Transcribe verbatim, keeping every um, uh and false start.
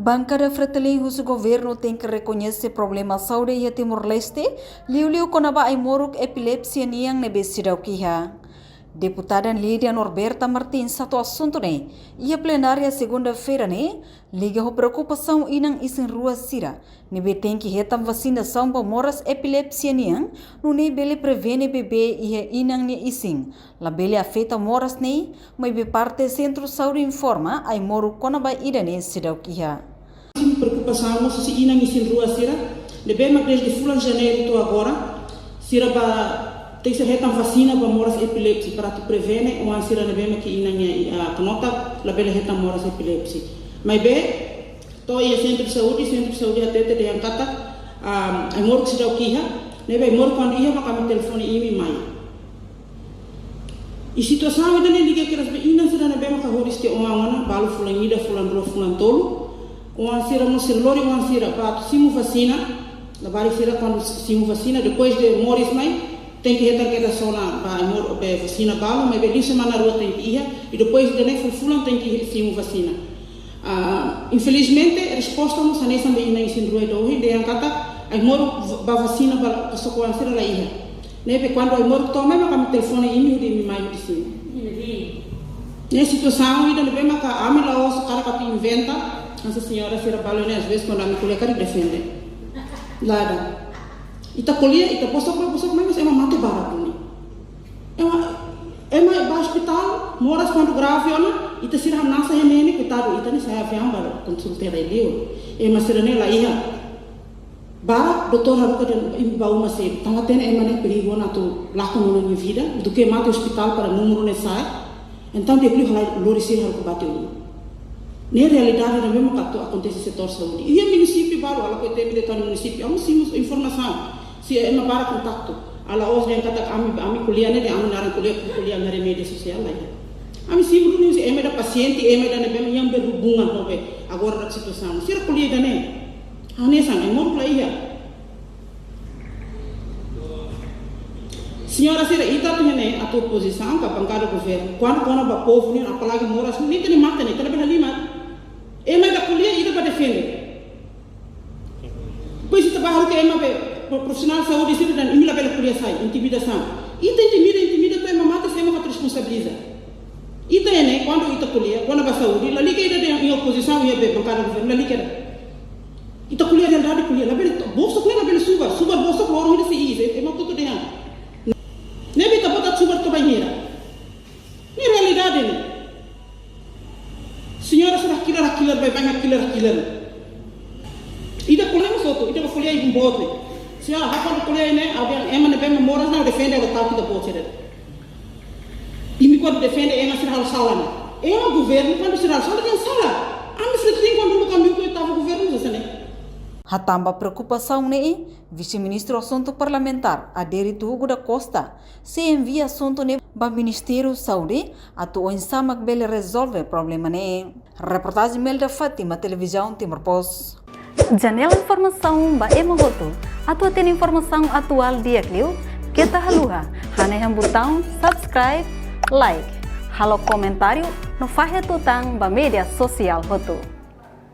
Bankada Fretilin husu governu tenke rekoñese problema saúde iha Timor-Leste, liuliu kona-ba ai-moruk epilepsia nian ne'ebé seidauk iha. Deputada Lídia Norberta Martins hato'o asuntu ne'e iha plenária segunda-feira ne'e, liga ho preokupasaun inan isin-rua sira ne'ebé tenke hetan vasinasaun ba moras epilepsia nian, nune'e bele prevene bebé iha inan nia isin, labele afeta moras ne'e, maibé parte sentru saúde informa ai-moruk kona-ba ida-ne'e seidauk iha. Sim, preokupasaun mós husi inan isin-rua sira, ne'ebé mak dezde fulan Janeiru to'o agora, sira ba tenke hetan vasina ba moras epilepsia para atu prevene oan sira ne'ebé mak inan nia, ah, knotak labele hetan moras epilepsia. Maibé to'o iha sentru saúde, sentru saúde hatete dehan katak, ah, ai-moruk seidauk iha, ne'ebé ai-moruk kuandu iha maka ami telefone imi mai. I situasaun ida-ne'e liga kedas ba inan sira ne'ebé maka horis tiha oan ona, balu fulan ida, fulan rua, fulan tolu. Oan sira mós sira lori oan sira ba atu simu vasina, labarik sira kuandu simu vasina, depois de moris mai, tenke hetan kedas ona ba ai-moruk, be vasina balu, maibé liu semana rua tenke iha, i depois de ne'e fulan-fulan tenke simu vasina. Ah, infelizmente, resposta mós hanesan ba inan isin-rua ida ohin, dehan katak ai-moruk ba vasina ba kasakuan sira la iha. Ne'ebé kuandu ai-moruk to'o mai maka ami telefone imi hodi imi mai hodi simu. Ne'e situasaun ida ne'ebé maka ami la'ós hakarak atu inventa, hanesan señora sira balu ne'e, às vezes kuandu ami ko'alia karik defende. Lae. Ita ko'alia, ita bosok mai, bosok mai, mas ema mate barak duni. Ema, ema ba ospitál, moras kuandu grave ona, ita sira hamnasa iha ne'e, koitadu, ita ne'e sa'e aviaun ba konsulta iha rai-liur. Ema sira-ne'e la iha. Barak doutór haruka dehan imi ba uma sedu. Tanba hatene ema ne'e perigu ona atu lakon ona nia vida, duké mate ospitál para númeru ne'e sa'e. Entaun di'ak liu halai lori sira haruka ba tiha uma. Ne'e realidade ne'ebé mak atu akontese setór saúde. Iha munisípiu balu, ha'u lakohi temi de'it tan munisípiu, ami simu informasaun. Se ema barak kontaktu. La'ós dehan katak ami, ami ko'alia ne'e, ami naran ko'alia, ko'alia iha média sosiál la iha. Ami simu duni se ema ida pasiente, ema ida ne'ebé mak iha berhubungan ho be agora ida situasaun. Sira ko'alia ida-ne'e. Hanesan, ai-moruk la iha. Señora sira, ita atu iha ne'e, atu opozisaun ka bankada governu. Kuandu kona-ba povu nian, apalagi moras, ne'e ita-nia matan, ita labele halimar. Ema ida ko'alia, ida ba defende. Depois ita ba haruka ema be pro-, profisionál saúde sira dehan imi labele ko'alia sai, intimidasaun. Ita intimida, intimida to'o ema mate, sé mak atu responsabiliza? Ita iha ne'e, kuandu ita ko'alia kona-ba saúde, lalika ida dehan iha opozisaun, iha be bankada governu, lalika ida. Ita ko'alia realidade, ko'alia, labele to-, bosok ne'e labele subar, subar bosok loron ida sei iis, ema hotu dehan. Ne'ebé ita-boot atu subar to'o bainhira? Ne'e realidade ne'e. Señora sira hakilar, hakilar, baibain hakilar, hakilar. Ida ko'alia mós hotu, ida ko'alia ibun boot ne'e. Señora, ha'u kuandu ko'alia ne'e, ha'u dehan ema ne'ebé mak moras ne'e ha'u defende, ha'u ta'uk ita-boot sira. Imi kuandu defende ema sira halo sala ne'e. Ema governu kuandu sira halo sala dehan sala. Ami sira tenke kuandu uluk ami ukun tava governu sasane. Hatán ba preokupasaun ne'e, Vise-Ministru Asuntu Parlamentár, Adérito Hugo da Costa, sei envia asuntu ne'e ba Ministériu Saúde, atu oinsá mak bele rezolve problema ne'e. Reportajen Melda Fátima, Televizaun Timor Post. Janela informasaun ba ema hotu. Atu hatene informasaun atuál di'ak liu, keta haluha hanehan butaun subscribe, like, halo komentáriu no fahe tutan ba média sosiál hotu.